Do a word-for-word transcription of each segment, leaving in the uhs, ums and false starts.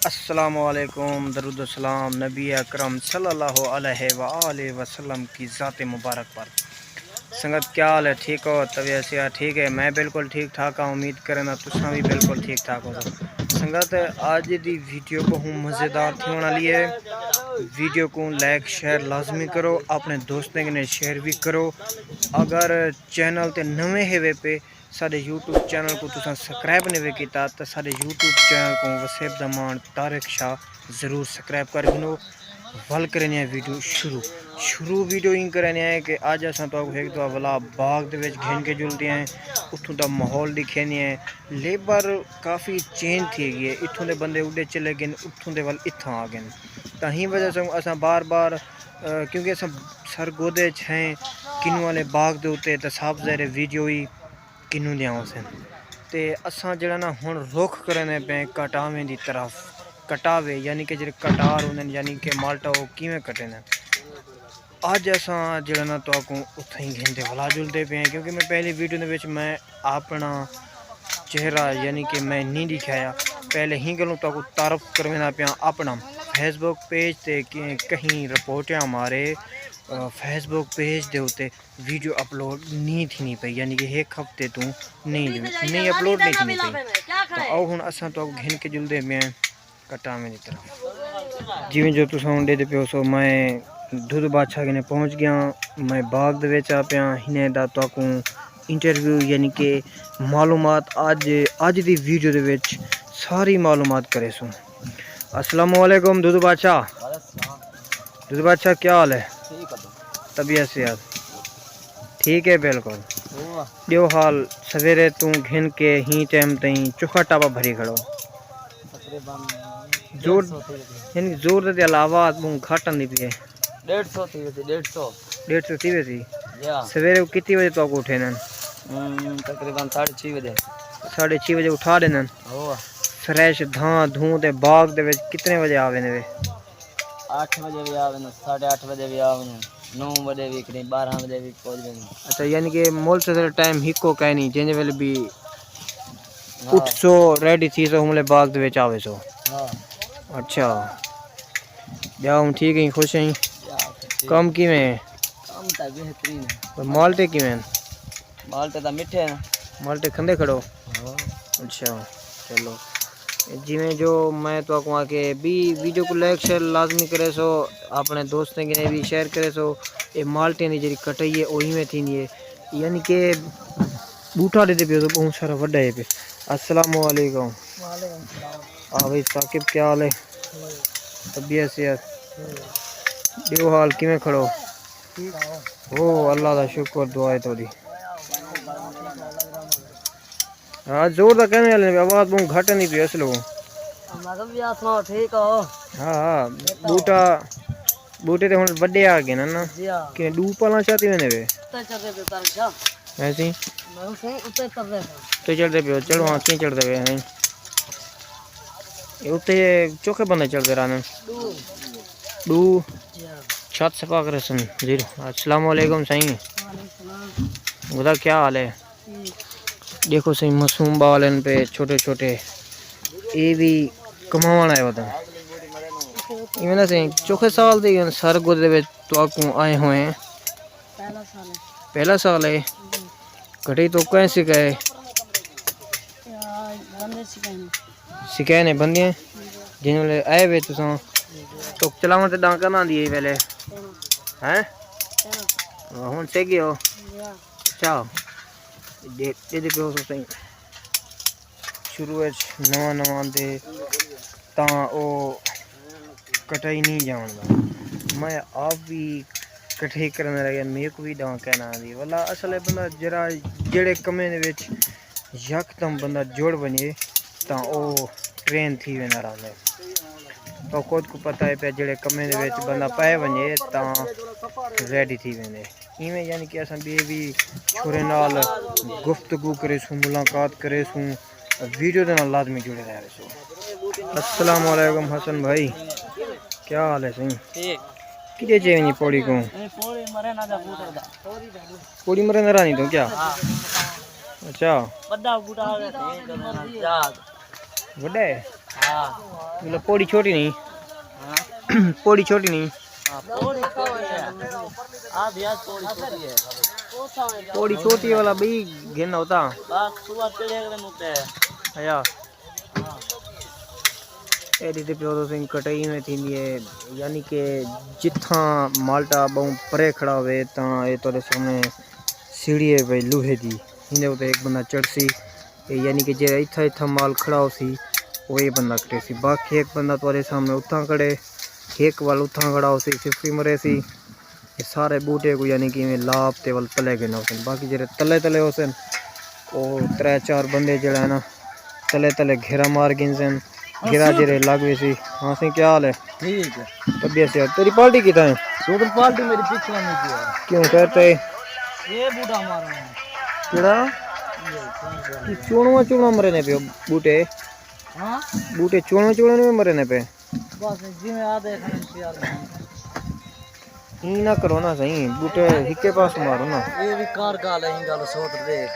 السلام علیکم، درود و سلام نبی اکرم صلی اللہ علیہ وآلہ وسلم کی ذات مبارک پر۔ سنگت، کیا حال ہے؟ ٹھیک ہو؟ طبیعت صحت ٹھیک ہے؟ میں بالکل ٹھیک ٹھاک ہاں، امید کریں نا تساں بھی بالکل ٹھیک ٹھاک ہو۔ سنگت، اج دی ویڈیو بہوں مزیدار تھیوݨ والی ہے۔ ویڈیو کوں لائک شیئر لازمی کرو، اپنے دوستیں کنے شیئر بھی کرو۔ اگر چینل تے نویں ہے وے پے، ساݙے یوٹیوب چینل کوں تساں سبسکرائب نہیں وے کیتا تاں ساݙے یوٹیوب چینل کوں وسیب دا ماݨ طارق شاہ ضرور سبسکرائب کر گھنو۔ ول کرݨی ہے ویڈیو شروع۔ شروع ویڈیو ایں کرݨی ہے کہ اج اساں تہاکوں ہک دفعہ ولا باغ دے وچ گھن کے جلدے ہیں، اتھوں دا ماحول ݙکھیندے ہیں۔ لیبر کافی چینج تھی ڳئی ہے، اتھوں دے بندے اݙے چلے ڳئے، اتھوں دے ول اتھاں آ ڳئے۔ تاں ہی وجہ سے اساں بار بار، اے، کیونکہ اساں سرگودھے اچ ہیں، کنوں والے باغ دے اتے تاں صاف ظاہر ہے ویڈیو ہی کنوں دیاں ہوسن۔ تے اساں جیڑھا نا ہݨ رخ کریندے پئے کٹاویں دی طرف۔ کٹاوے یعنی کہ جیڑھے کٹار ہوندن، یعنی کہ مالٹا، او کیویں کٹیندن۔ اج اساں جیڑھا نا تہاکوں اتھائیں گھن تے ولا جلدے پئے ہیں، کیونکہ میں پہلی ویڈیو دے وچ میں اپݨا چہرہ یعنی کہ میں نہیں ݙکھایا۔ پہلے ہی گلوں تہاکوں تعارف کرویندا پیاں اپݨا۔ فیس بک پیج تے کہ-، کہیں رپورٹیاں مارے، اے، فیس بک پیج دے اتے ویڈیو اپلوڈ نہیں تھیندی پئی، یعنی کہ ہک ہفتے توں نہیں، نہیں اپلوڈ نہیں تھیندی پئی۔ تاں آؤ ہݨ اساں تہاکوں گھن کے جلدے پئے ہیں کٹاویں دی طرف۔ جیویں جو تساں ہݨ ݙیہدے پئے ہوسو، میں دودھ بادشاہ کنے پہنچ ڳیاں، میں باغ دے وچ آ پیاں، ہنے دا تہاکوں انٹرویو یعنی کہ معلومات اج، اج دی ویڈیو دے وچ ساری معلومات کریسوں۔ السلام علیکم دودھ بادشاہ۔ وعلیکم السلام۔ دودھ بادشاہ، کیا حال ہے؟ ٹھیک ہے تو؟ طبیعت صحت ٹھیک ہے؟ بالکل۔ ہوا۔ ݙیو حال، سویرے توں گھن کے ہی ٹائم تئیں چوکھا ٹابا بھری کھڑو۔ تقریباً زور، ݙیڑھ سو تھی ویسی۔ یعنی زور دے علاوہ ٻہوں گھٹ آندی پئی ہے۔ ݙیڑھ سو تھی ویسی، ݙیڑھ سو۔ ݙیڑھ سو تھی ویسی؟ جی ہاں۔ سویرے کتنی وجے تہاکوں اٹھیندن؟ ہم، تقریباً ساڑھے چھی وجے۔ ساڑھے چھی وجے اٹھا ݙیندن؟ ہوا۔ فریش دھاں دھوں تے باغ دے وچ کتنے وجے آ ویندے وے؟ اٹھ وجے بھی آ ویندے، ساڑھے اٹھ وجے بھی آ ویندے، نو وجے بھی کہیں، بارہ وجے بھی پہنچ ویندے۔ اچھا، یعنی کہ ملتزم ٹائم ہکو کائنی، جیں ویلے بھی ہاں۔ اٹھسو، ریڈی تھیسو، ہملے باغ دے وچ آویسو۔ ہاں۔ اچھا۔ ٻیا ہݨ ٹھیک ہیں، خوش ہیں؟ ٻیا ٹھیک۔ کم کیویں ہے؟ کم تاں بہترین ہے۔ تے مالٹے کیویں ہن؟ مالٹے تاں مٹھے ہیں۔ مالٹے کھندے کھڑو؟ ہاں۔ اچھا، چلو۔ جیویں جو میں تہاکوں آکھے بھی ویڈیو کوں لائک شیئر لازمی کریسو، اپݨے دوستیں کنے بھی شیئر کریسو۔ اے مالٹیں دی جیڑھی کٹائی ہے، او ایویں تھیندی ہے، یعنی کہ ٻوٹا ݙیہدے پئے ہو، ٻہوں سارا وݙا ہے پئے۔ السلام علیکم۔ وعلیکم السلام۔ ہاں بھائی ثاقب، کیا حال ہے؟ طبیعت صحت؟ ٻیو حال کیویں کھڑو؟ ٹھیک ہے۔ او اللہ دا شکر، دعا ہے تہاݙی۔ ہاں، زور دا کیویں ہلے؟ آواز ٻہوں گھٹ آندی پئی اصل۔ مطلب بھی آسماں ٹھیک ہو؟ ہاں، ہاں، ٻوٹا، ٻوٹے تے ہݨ وݙے آ ڳئے نا، نا؟ جی ہاں۔ کہ ݙو پالاں چاتی ویندے وے؟ تے چڑھدے پئے تارک شاہ۔ ایسے؟ میں اسے اتے تر رہے ہیں۔ تے چڑھدے پئے ہو، چلو ہاں، کیں چڑھدے پئے ہیں؟ اے اتے چوکھے بندے چڑھدے رہندے؟ ݙو۔ ݙو؟ جی ہاں۔ چھت صفا کرے سن۔ جی، السلام علیکم سائیں۔ وعلیکم السلام۔ خدا کیا حال ہے؟ ݙیکھو سئیں، معصوم ٻال ہن پئے چھوٹے چھوٹے، اے وی کماوݨ آئے ہوندن۔ ایویں نہ سئیں، چوکھے سال دے ہن، سر گودھے وچ تہاکوں آئے ہوئے ہیں۔ پہلا سال ہے۔ پہلا سال ہے؟ جی۔ کٹائی تہاکوں کہیں سکھائے؟ یار، بندے سکھائے نے۔ سکھائے نے بندے ہیں؟ جی۔ جن ویلے آئے ہوئے تساں، تہاکوں چلاوݨ تے ݙانگ کݨ آندی ہے ویلے؟ ہیں؟ ہاں۔ ہݨ سکھ ڳئے ہو؟ جی۔ اچھا، ݙے-، ݙیہدے پئے ہوسو سئیں۔ شروع وچ نواں نواں دے تاں او کٹائی نہیں جاوݨ دا۔ میں آپ بھی کٹائی کرݨ رہ ڳیا، میکوں بھی ݙانگ کݨ آندی۔ ولا اصل ہے بندہ جیڑھا، جیڑھے کمیں دے وچ یکدم بندہ جڑ ونڄے تاں او ٹرین تھی ویندا رہندے۔ تاں خود کوں پتہ ہے پیا، جیڑھے کمیں دے وچ بندہ پئے ونڄے تاں ریڈی تھی ویندے۔ ایویں یعنی کہ اساں ٻئے وی چھوریں نال گفتگو کریسوں، ملاقات کریسوں، ویڈیو دے نال لازمی جڑے رہسو۔ السلام علیکم حسن بھائی، کیا حال ہے سئیں؟ ٹھیک۔ کݙے چے ونڄی پوڑی کوں؟ اے پوڑی مرے نہ دا پوتر دا۔ پوڑی مرے نہ رانی تو کیا؟ ہاں۔ اچھا۔ وݙا بوٹا آ ڳیا۔ وݙا ہے؟ ہاں۔ مطلب پوڑی چھوٹی نہیں۔ ہاں۔ پوڑی چھوٹی نہیں۔ ہاں، پوڑی چھوٹی ہے۔ آ بھیا، پوڑی چھوٹی ہے۔ پوڑی چھوٹی والا بھی گھن ہوتا۔ بس، صبح چڑھے گئے نوتے۔ اچھا۔ ایݙی تے پیو تو سئیں کٹائی میں تھیندی ہے، یعنی کہ جتھاں مالٹا ٻہوں پرے کھڑا ہوئے تاں اے تہاݙے سامݨے سیڑھی ہے بھئی لوہے دی، ایندے اتے ہک بندہ چڑھسی، تے یعنی کہ جیڑھا اتھاں اتھاں مال کھڑا ہوسی، او اے بندہ کٹیسی۔ باقی ہک بندہ تہاݙے سامݨے اتھاں کھڑے، ہک ول اتھاں کھڑا ہوسی، صفری مریسی۔ اے سارے ٻوٹے کوں یعنی کہ ایویں لاپ تے ول تلے گھن ہوسن۔ باقی جیڑھے تلے تلے ہوسن، او ترے چار بندے جیڑھا ہے نا، تلے تلے گھیرا مار گھنسن۔ گھیرا جیڑھے لڳ ویسی۔ ہاں سئیں، کیا حال ہے؟ ٹھیک ہے۔ طبیعت صحت۔ تیری پارٹی کتھاں ہے؟ سوگر پارٹی میری پچھے نہیں گیا۔ کیوں کر تے؟ یہ بوٹا مارا ہے۔ کیڑا؟ یہ کون سا؟ چوݨواں چوݨواں مرے نے پیو ٻوٹے۔ ہاں؟ ٻوٹے چوݨواں چوݨواں نہیں مرے نے پے۔ بس جیویں آدھے کھڑے شیار میں۔ ایں نہ کرو نا سئیں، ٻوٹے ہکے پاس مارو نا۔ یہ بھی کار گال ہے، گال سوت دیکھ۔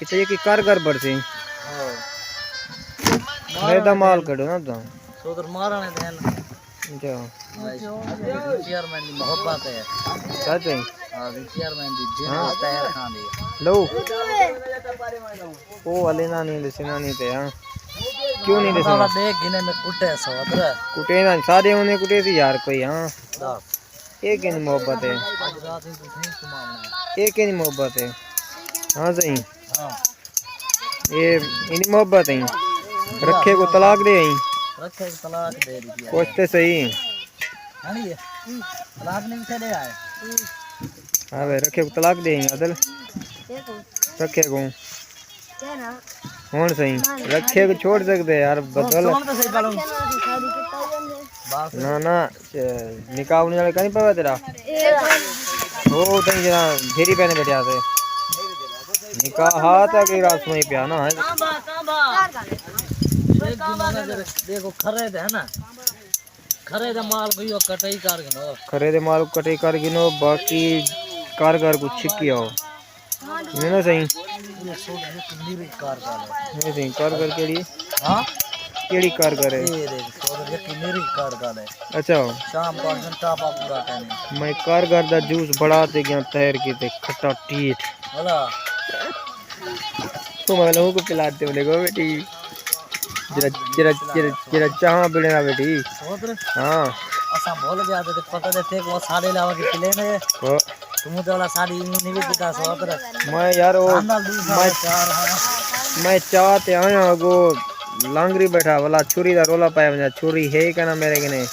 اتھے یہ کی کار گڑبڑ سی؟ ہاں۔ میرا مال کڈو نا تاں۔ سوت مارنے دین۔ اچھا۔ چیئرمین دی محبت ہے۔ سچ ہے؟ ہاں، چیئرمین دی جن ہاں۔ پیر کھاندی۔ لو۔ او والے نہ نہیں ݙسینا نہیں تے، ہاں۔ کیوں نہیں ݙسینا؟ سارا ݙیکھ گھنے میں کٹے سو ادھر۔ کٹے نہ، سارے ہونے کٹے سی یار کوئی، ہاں۔ دس۔ اے کہیں محبت ہے؟ اڄ رات ہی تسیں سماونا ہے۔ اے کہیں محبت ہے؟ ہاں سئیں۔ ہاں۔ اے اینی محبت ہے۔ رکھے کو طلاق ݙے آئیں۔ رکھے کو طلاق ݙے ݙتی ہے۔ پوچھتے صحیح۔ ہاں جی۔ طلاق نہیں ݙے آئے۔ ہاں بھائی، رکھے کو طلاق ݙے آئیں، عادل۔ رکھے کو۔ ہݨ سئیں، رکھے کو چھوڑ سڳدے یار، بدل۔ سݨ تاں صحیح پہلے۔ نہ، نہ، نکاح ہونے والے کہیں پیا تیرا؟ او تئیں جڑا بھیری پہنے بیٹھے آسے۔ نکاح ہا تاں کوئی رات سمجھ پیا نا۔ ݙیکھو، کھرے دے ہے نا۔ کھرے دا مال کوئی او کٹائی کر گھنو۔ کھرے دے مال کٹائی کر گھنو، باقی کار کر کو چھکی آؤ۔ نہیں نا سئیں۔ یہ سوچ یہ تو میری کار کر ہے۔ نہیں سئیں، کار کر کیڑی؟ ہاں؟ کیڑی کار کر ہے؟ یہ دیکھ، سوچ یہ تو میری کار کر ہے۔ اچھا۔ شام کو گھنٹہ با پورا کرنے۔ میں کار کر دا جوس بڑا تے گیا تیر کی تے کھٹا ٹیٹ۔ بھلا۔ تو میں لوگوں کو پلا دے بولے گو بیٹی۔ جرا، جرا، جرا، جرا چاہاں بڑے نا بیٹی۔ سوتر؟ ہاں۔ اساں بھول گیا تے پتہ تے تے کو ساڈے علاوہ کے پلے نے۔ ہاں۔ تم تو والا ساڈی یوں نہیں بھی پتا سوتر۔ میں یار او، ہاں، نال دوسرا میں، چار ہاں۔ میں چاہ تے آیا گو لانگری بیٹھا والا چھری دا رولا پایا ونجا، چھری ہے کنا میرے کنے۔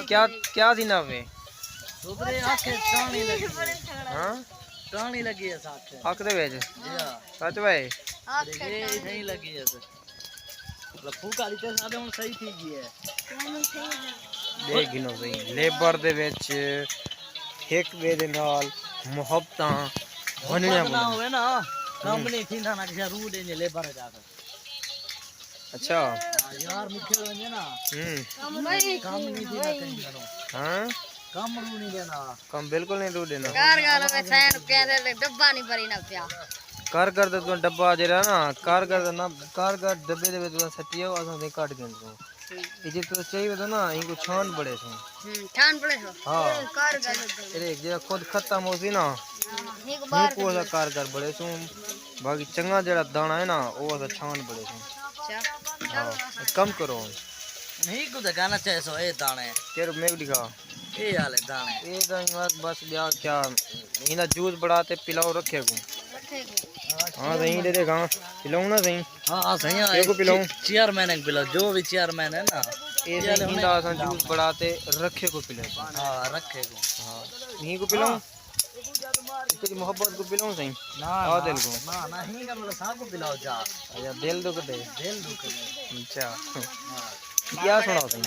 کیا، کیا تھی نہ ہوئے؟ سوترے آکھے ٹاݨی لڳی ہے۔ ہاں؟ ٹاݨی لڳی ہے ساکھے۔ حق دے وچ؟ جی ہاں۔ سچ بھائی؟ آکھے یہ ٹاݨی۔ نہیں لڳی ہے۔ مطلب پھوک والی تے ساݙے ہݨ صحیح تھی ڳئی ہے۔ ݙیکھ گھنو سئیں، لیبر دے وچ ہک ٻئے دے نال محبتاں ونڄݨیاں محبت نہ ہووے نا، کم ہوں۔ نہیں تھیندا نا، کسے روح ݙے لیبر جا کے۔ اچھا۔ ہاں، یار مکھے ونڄے نا۔ ہوں۔ کم نہیں تھیندا کہیں کنوں۔ ہاں؟ کم روح نہیں ݙیندا۔ کم بالکل نہیں روح ݙیندا۔ گھر گھر میں سین کہندے تے ڈبہ نہیں بھری نہ پیا۔ گھر گھر دا توں ڈبہ جیڑھا نا، گھر گھر دا نہ، گھر گھر ڈبے دے وچ توں سٹیو، اساں تے کٹ گھن سوں۔ اے جے توں چاہیے تو نا، اینکوں چھان بڑے سوں۔ ہوں، چھان بڑے سوں۔ ہاں۔ گھر گھر دا۔ اے جیڑھا خود ختم ہوسی نا، ہاں، ہک بار ہوں، کو اساں گھر گھر بڑے سوں۔ باقی چنگا جیڑھا داݨا ہے نا، او اساں چھان بڑے سوں۔ اچھا۔ ہاں، کم کرو ہݨ۔ نہیں، کو تے کہنا چاہے سو، اے داݨے۔ تیرے میک دکھا۔ اے حال ہے داݨے۔ اے داݨے بس، بس ٻیا کیا؟ اینا جوس بݨا تے پلاؤ رکھے کو۔ رکھے کو۔ ہاں، تو ایندے تے کھاں پلاؤ نا سئیں۔ ہاں، ہاں، سئیں، ہاں، اے کو پلاؤ۔ چی-، چیئرمین کو پلاؤ، جو بھی چیئرمین ہے نا۔ اے اے سئیں، والے ایندا ہمیں اساں جوس بݨا تے رکھے کو پلاؤ۔ ہاں، رکھے کو۔ ہاں، نہیں کو پلاؤ۔ ہاں۔ تیری محبت کو پلاؤں سئیں؟ نہ، آ نہ، دل کو۔ نہ، نہ، ہی کا مطلب ساکوں پلاؤ چاہ۔ اچھا، دل دکھ دے۔ دل دکھ دے۔ اچھا۔ ہاں۔ کیا سݨاؤ سئیں؟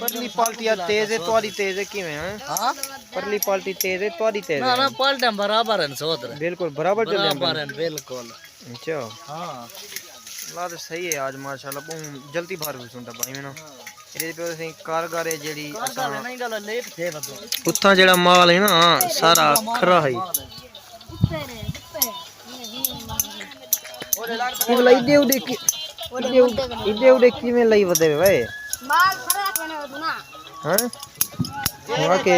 پرلی پالٹی آ تیز ہے، تہاݙی تیز ہے، کیویں ہے؟ ہاں؟ پرلی پالٹی تیز ہے، تہاݙی تیز نہ، ہے؟ نہ، پالٹیاں برابر ہن، سوت رہے۔ بالکل برابر چلدے برابر پئن۔ ہن، بالکل۔ اچھا۔ ہاں۔ اللہ تے صحیح ہے، آج ماشاءاللہ بہوں جلدی بھر وی سندا بھائی میں نا۔ ایݙے پئے اسیں کارگر ہے جیڑھی اساں نہیں ڳالھ لیٹ تھے ودو۔ اتھاں جیڑھا مال ہے نا، سارا کھرا ہے۔ اے بھلا ایݙے اݙے کی، ایݙے اݙے، ایݙے اݙے کیویں لئی ودے وے؟ مال کھرا بݨے ودو نا۔ ہاں؟ ہوا کہ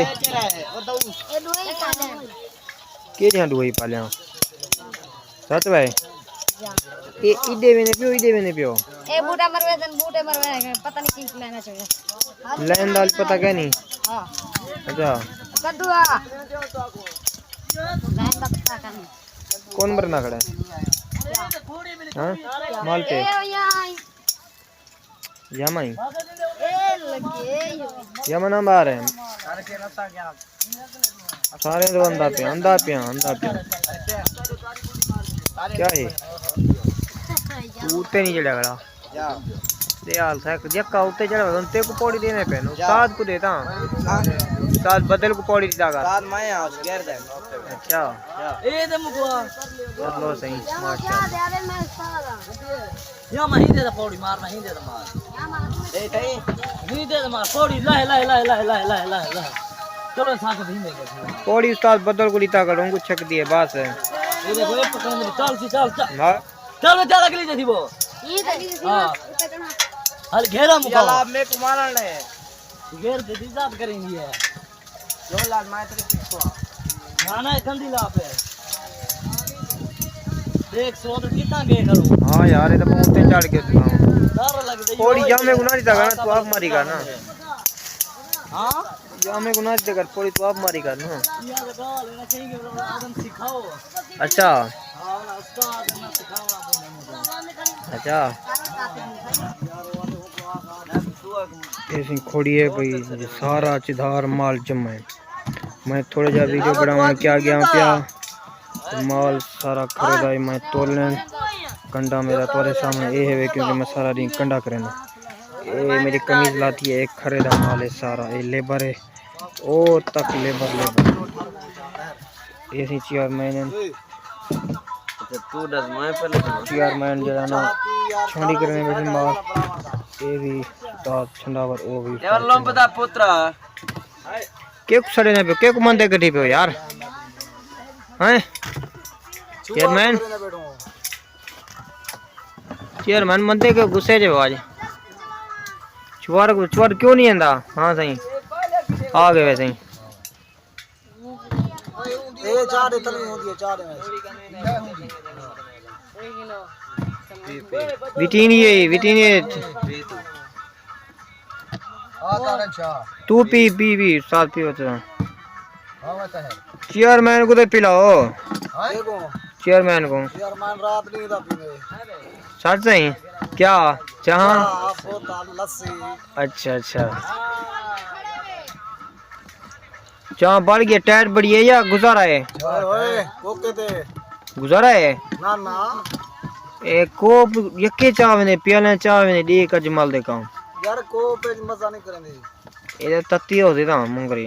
اے ݙوئی پالے۔ کیڑھیاں ݙوئی پالیاں؟ سچ بھائی؟ اے ایݙے ویندے پیو، ایݙے ویندے پیو۔ اے بوٹا مروے دن، بوٹے مروے، پتہ نہیں کی لینا چاہیے۔ لین دا پتہ کائنی؟ ہاں۔ اچھا۔ کدو آ؟ لین دا پتہ کائنی۔ کون مرنا کھڑا ہے؟ ہاں؟ مال پہ۔ اے یہاں۔ یامائی۔ اے لگے۔ یامن آندا رہے۔ سارے تو آندا پیا، آندا پیا، آندا پیا۔ کیا ہے؟ تو اتے نہیں چڑھا کھڑا۔ دے حال تھا، یک جکا اتے چڑھا، تے کو پوڑی دینے پے، استاد کو دیتا۔ استاد بدل کو پوڑی دیتا کر۔ استاد میں ہاں، اس غیر دے۔ اچھا۔ اے دے مکوا۔ چلو صحیح، ماشاءاللہ۔ یا میں ہی دے دا پوڑی مار، میں ہی دے دا مار۔ اے تھئی۔ نہیں دے دا مار، پوڑی لائے، لائے، لائے۔ چلو، ساتھ بھی میں کر۔ پوڑی استاد بدل کو لیتا کروں، کو چھک دیے، بس۔ اے دیکھو، اے پکڑ میری، چل سی، چل، چل۔ ہاں۔ چل، چل، اگلی جے تھی وہ۔ ہاں۔ ہل گھیرا مکا۔ یلا، میں کو مارن لے۔ گھیر دے دی، ذات کریں گی ہے۔ جو لال مائے تیرے پیچھے آ۔ نہ، نہ، اے کندھی لا پے۔ دیکھ، سوت کتنا گے کرو۔ ہاں یار، اے تاں بہت تے چڑھ کے اتنا۔ ڈر لگ گئی۔ پوڑی جامے کو نہ دیتا کرنا، تو آپ ماری کرنا۔ ہاں؟ جامے کو نہ دیتا کر، پوڑی تو آپ ماری کرنا۔ یار، گال نہ کہیں گے، آدم سکھاؤ۔ اچھا۔ ہاں، استاد نہ سکھاؤ، آدم نہ۔ اچھا۔ ایسی کھوڑی ہے بھئی، سارا چدھار مال جمع ہے۔ میں تھوڑا جا ویڈیو بناوݨ کیا گیا پیا۔ مال سارا کھڑے دا ہے، میں تولݨ کنڈا میرا تہاݙے سامݨے اے ہے، کیونکہ میں سارا ݙینہہ کنڈا کریندا۔ اے میری قمیض لاتی ہے، اے کھڑے دا مال ہے سارا، اے لیبر ہے، او تک لیبر، لیبر۔ اے سی چیئرمین ہیں۔ اچھا، تو ݙس، میں پہلے تو چیئرمین جیڑھا نا چھانڈی کرنے بیٹھے مال، اے بھی استاد چھنڈاور، او بھی یار لمب دا پترا۔ کیوں سڑے نہ پیو، کیوں مندے کٹی پیو یار؟ ہیں؟ چیئرمین؟ چیئرمین مندے کے غصے جو آج۔ چوار، چوار کیوں نہیں آندا؟ ہاں سائیں۔ آ گئے ویسے ہی۔ اے چاہ دے تلویں ہوندی ہے، چاہ دے وچ۔ وٹینی ہے، وٹینی ہے۔ آ تارن شاہ۔ تو پی، پی، پی، استاد پی ہوتا۔ ہاں، وہ تو ہے۔ چیئرمین کو تو پلاؤ۔ ہاں؟ چیئرمین کو۔ چیئرمین رات نہیں دا پیندے۔ سچ سائیں؟ کیا؟ چاہ؟ چاہ، بوتل، لسی۔ اچھا، اچھا۔ چاہ بڑھ گئے، ٹائٹ بڑی ہے یا گزارا ہے؟ اوئے ہوئے، کوکے تے۔ گزارا ہے؟ نہ، نہ۔ اے کوپ یکے چاہ ویندے، پیالے چاہ ویندے، ݙیکھ اجمل دے کم۔ یار، کوپ وچ مزہ نہیں کریندی۔ اے تتی ہو سی تاں منگری۔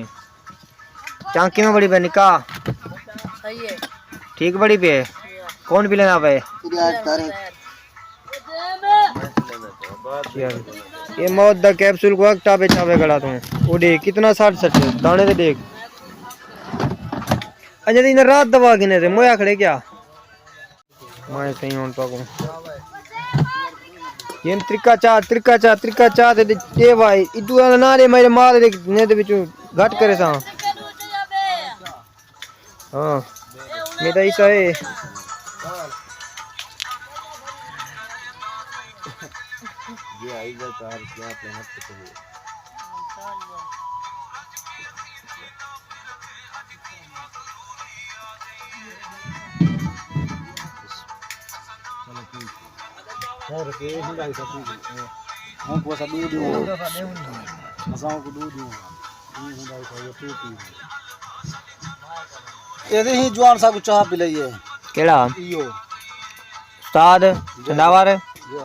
چاہ کیویں بڑی پئی نکا؟ صحیح ہے۔ ٹھیک بڑی پئی ہے؟ کون پی لیندا پئے؟ یار، اے موت دا کیپسول کو اک ٹابے چاوے گڑا توں۔ او ݙیکھ، کتنا سٹ سٹے، دانے تے ݙیکھ۔ اڄ دی رات دوا گھنے تے مویا کھڑے کیا؟ میں سہی ہݨ تاکوں۔ یہ طریقہ چا، طریقہ چا، طریقہ چا تے ݙے بھائی، ادو نہ ݙے میرے مال دے نے دے وچوں گھٹ کرے ساں۔ ہاں، میرا حصہ ہے۔ یہ آئی گا کار کیا اپنے ہاتھ پہ چلے۔ چلو ٹھیک ہے۔ خیر، کہ یہ ہندا حصہ ٹھیک ہے۔ ہوں کو اسا ݙو ݙیوں۔ اساں کو ݙو ݙیوں۔ اے دے ہی جوان سا کو چاہ پلائیے۔ کیڑا؟ ایو۔ استاد جی۔ زندہ وار ہے؟ جی۔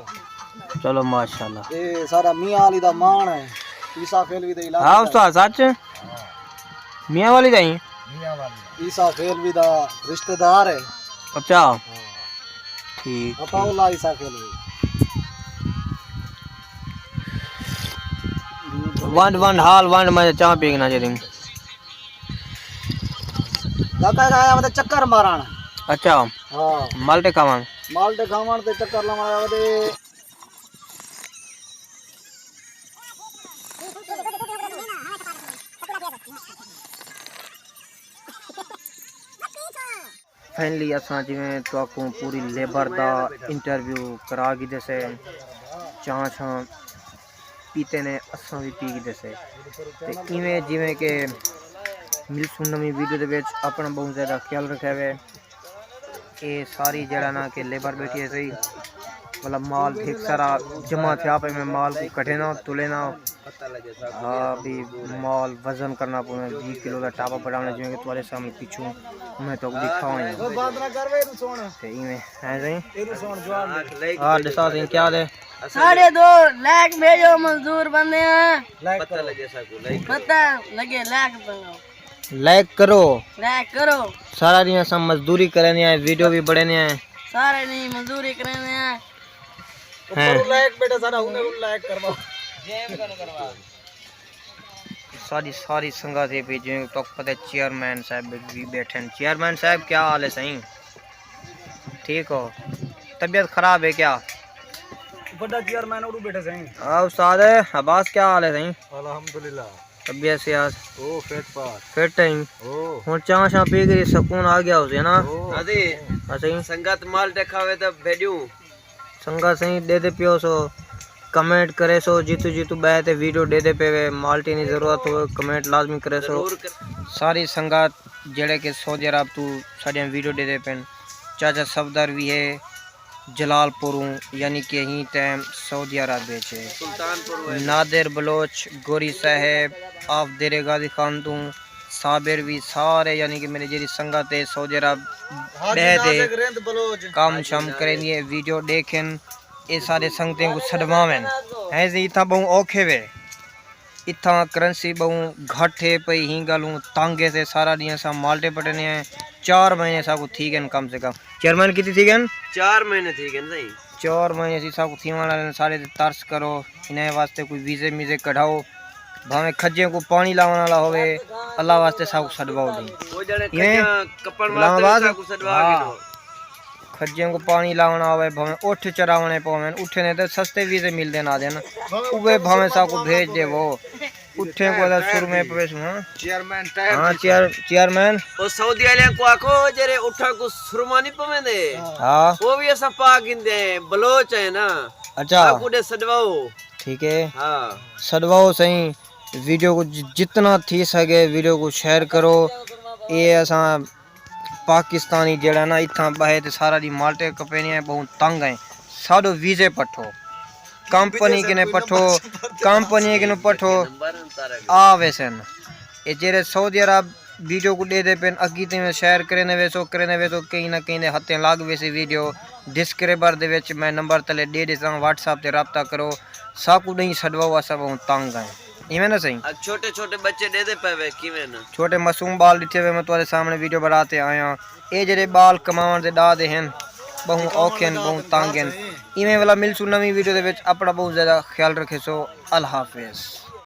چلو ماشاءاللہ۔ اے سارا میاں علی دا مان ہے۔ عیسیٰ فیلوی دے علاقے ہاں دا۔ استاد، سچ؟ میاں والی دا ہی؟ میاں والی۔ عیسیٰ فیلوی دا رشتہ دار ہے۔ اچھا۔ ہاں۔ ٹھیک، عطا ٹھیک۔ اللہ عیسیٰ فیلوی۔ ونڈ، ونڈ، حال ونڈ، میں چاہ پی کے نہ چلیں۔ کاکا آیا ودے چکر مارن۔ اچھا۔ ہاں۔ مالٹے کھاون۔ مالٹے کھاون تے چکر لاون آیا ودے۔ فائنلی اساں جیویں تہاکوں پوری لیبر دا انٹرویو کرا گھدے سے، چاں شاں پیتے نے، اساں وی پی گھدے سے۔ تے ایویں جیویں کہ ملسوں نویں ویڈیو دے وچ، اپݨا ٻہوں زیادہ خیال رکھیوے۔ اے ساری جیڑھا نا کہ لیبر ٻیٹھی ہے صحیح، مطلب مال ڈھیر سارا جمع تھیا پئے، میں مال کوں کڈھینا، تلینا۔ ہا بھی مال وزن کرنا پوندے، ویہہ کلو دا ٹابا بݨاوݨا، جیویں کہ تہاݙے سامݨے پچھوں میں تہاکوں ݙکھاواں۔ تے ایویں ہیں سئیں۔ ہا ݙسا سئیں کیا دے؟ ساݙے دو لائک بھیجو، مزدور بندے ہیں۔ پتہ لگے ساکوں لائک کرو۔ پتہ لگے لائک کرو۔ لائک کرو۔ لائک کرو۔ سارا ݙینہہ اساں مزدوری کریندے ہیں، ویڈیو بھی بݨیندے ہیں۔ سارے ݙینہہ مزدوری کریندے ہیں۔ ہیں۔ اوپر لائک بیٹا سارا ہن لائک کروا۔ ساری، ساری سنگت ہے پئی، جیویں تہاکوں پتہ ہے چیئرمین صاحب بھی بیٹھے ہیں۔ چیئرمین صاحب کیا حال ہے سئیں؟ ٹھیک ہو؟ طبیعت خراب ہے کیا؟ بڑا چیئرمین اُڈو بیٹھے سئیں۔ ہاں استاد عباس کیا حال ہے سئیں؟ الحمدللہ۔ طبیعت صحت؟ او فٹ پاس۔ فٹ ہیں؟ او۔ ہن چاں شاں پی کے سکون آ گیا ہوسے نا؟ او۔ ہاں سئیں۔ سنگت مال ٹکھاوے تے بھیجوں۔ سنگت سئیں ݙیہدے پیو سو، کمنٹ کریسو، جیتوں جیتوں ٻہہ تے ویڈیو ݙیہدے پیوے، مالٹی نی ضرورت ہووے، کمنٹ لازمی کریسو۔ ضرور کر۔ ساری سنگت جیڑھے کہ سعودی عرب توں ساݙیاں ویڈیو ݙیہدے پن، چاچا صفدر وی ہے، جلال پوروں، یعنی کہ ایں ٹائم سعودی عرب وچ ہے۔ سلطان پور وے۔ نادر بلوچ، گوری صاحب، آف دیر غازی خان توں، صابر وی، سارے یعنی کہ میݙے جیڑھی سنگت ہے سعودی عرب حاجی ٻہہ تے نازک رند بلوچ۔ کم شم کریندی ہے، ویڈیو ݙیکھن، اے سارے سنگتیں کوں سݙواون۔ ہیں زی اتھاں ٻہوں اوکھے وے، اتھاں کرنسی ٻہوں گھٹ ہے پئی، ہیں ڳالھوں تنگ ہے سے، سارا ݙینہہ اساں مالٹے پٹیندے ہیں۔ چار مہینے ساکوں تھی ڳئن کم سے کم۔ چیئرمین کتنی تھی ڳئن؟ چار مہینے تھی ڳئن سئیں۔ چار مہینے اسی ساکوں تھیوݨ والے نے، ساݙے تے ترس کرو، انہیں واسطے کوئی ویزے میزے کڈھاؤ، بھاویں کھجیں کوں پاݨی لاوݨ والا ہووے، اللہ واسطے ساکوں سݙواؤ ݙیں۔ او جیڑھے ایویں کھجاں کپݨ غلام واسطے آباد؟ ساکوں سݙوا ہاں۔ گھنو۔ کھجیں کوں پاݨی لاوݨا ہووے، بھاویں اٹھ چراوݨے پوون، اٹھیں دے تے سستے ویزے ملدن آدن، اوہے بھاویں ساکوں بھیج ݙیوو۔ اٹھیں کوں ادا سرمے پویسوں، ہاں۔ چیئرمین ٹائم ہاں، تھی چیئر-، چیئرمین۔ او سعودی آلیاں کوں آکھو جیڑھے اٹھاں کوں سرما نہیں پویندے، ہاں۔ او وی اساں پا گھندے ہیں، بلوچ ہیں نا۔ اچھا۔ ساکوں ݙے سݙواؤ۔ ٹھیک ہے۔ ہاں۔ سݙواؤ سئیں۔ ویڈیو کوں ج-، جتنا تھی سڳے ویڈیو کوں شیئر کرو۔ اے اساں پاکستانی جیڑھا نا اتھاں ٻہے تے سارا ݙینہہ مالٹے کپیندے ہیں، ٻہوں تنگ ہیں۔ ساݙو ویزے پٹھو، کمپنی کنے پٹھو، کمپنی کنے پٹھو، آ ویسن۔ اے جیڑھے سعودی عرب ویڈیو کوں ݙیہدے پن، اڳی تے شیئر کریندے ویسو، کریندے ویسو، کہیں نہ کہیں دے ہتھیں لڳ ویسی ویڈیو۔ ڈسکرائبر دے وچ میں نمبر تلے ݙے ݙیساں، واٹس ایپ تے رابطہ کرو، ساکوں ݙیں سݙواؤ، اساں ٻہوں تنگ ہیں۔ ایویں نا سئیں؟ اڄ چھوٹے چھوٹے بچے ݙیہدے پئے وے، کیویں نا؟ چھوٹے معصوم ٻال ݙٹھے وے، میں تہاݙے سامݨے ویڈیو بݨا تے آیاں۔ اے جیڑھے ٻال کماوݨ دے ݙا دے ہن، ٻہوں اوکھے ہن، ٻہوں تنگ ہن۔ ایویں ولا ملسوں نویں ویڈیو دے وچ، اپݨا ٻہوں زیادہ خیال رکھیسو۔ اللہ حافظ۔